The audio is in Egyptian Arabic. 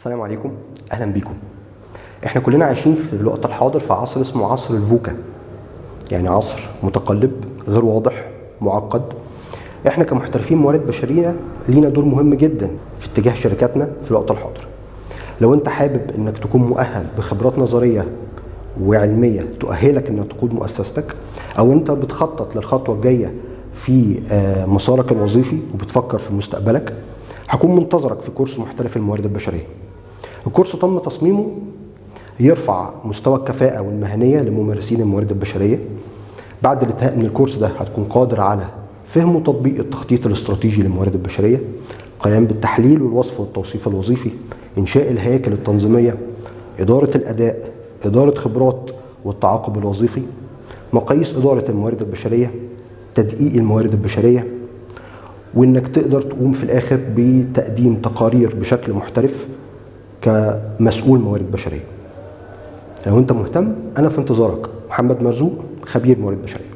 السلام عليكم، اهلا بيكم. احنا كلنا عايشين في الوقت الحاضر في عصر اسمه عصر ال VUCA، يعني عصر متقلب غير واضح معقد. احنا كمحترفين موارد بشرية لينا دور مهم جدا في اتجاه شركاتنا في الوقت الحاضر. لو انت حابب انك تكون مؤهل بخبرات نظرية وعلميه تؤهلك انك تقود مؤسستك، او انت بتخطط للخطوة الجاية في مسارك الوظيفي وبتفكر في مستقبلك، هكون منتظرك في كورس محترف الموارد البشرية. الكورس تم تصميمه يرفع مستوى الكفاءة والمهنية لممارسين الموارد البشرية. بعد الانتهاء من الكورس ده هتكون قادر على فهم وتطبيق التخطيط الاستراتيجي للموارد البشرية، قيام بالتحليل والوصف والتوصيف الوظيفي، إنشاء الهياكل التنظيمية، إدارة الأداء، إدارة خبرات والتعاقب الوظيفي، مقاييس إدارة الموارد البشرية، تدقيق الموارد البشرية، وإنك تقدر تقوم في الآخر بتقديم تقارير بشكل محترف كمسؤول موارد بشرية. لو أنت مهتم أنا في انتظارك. محمد مرزوق، خبير موارد بشرية.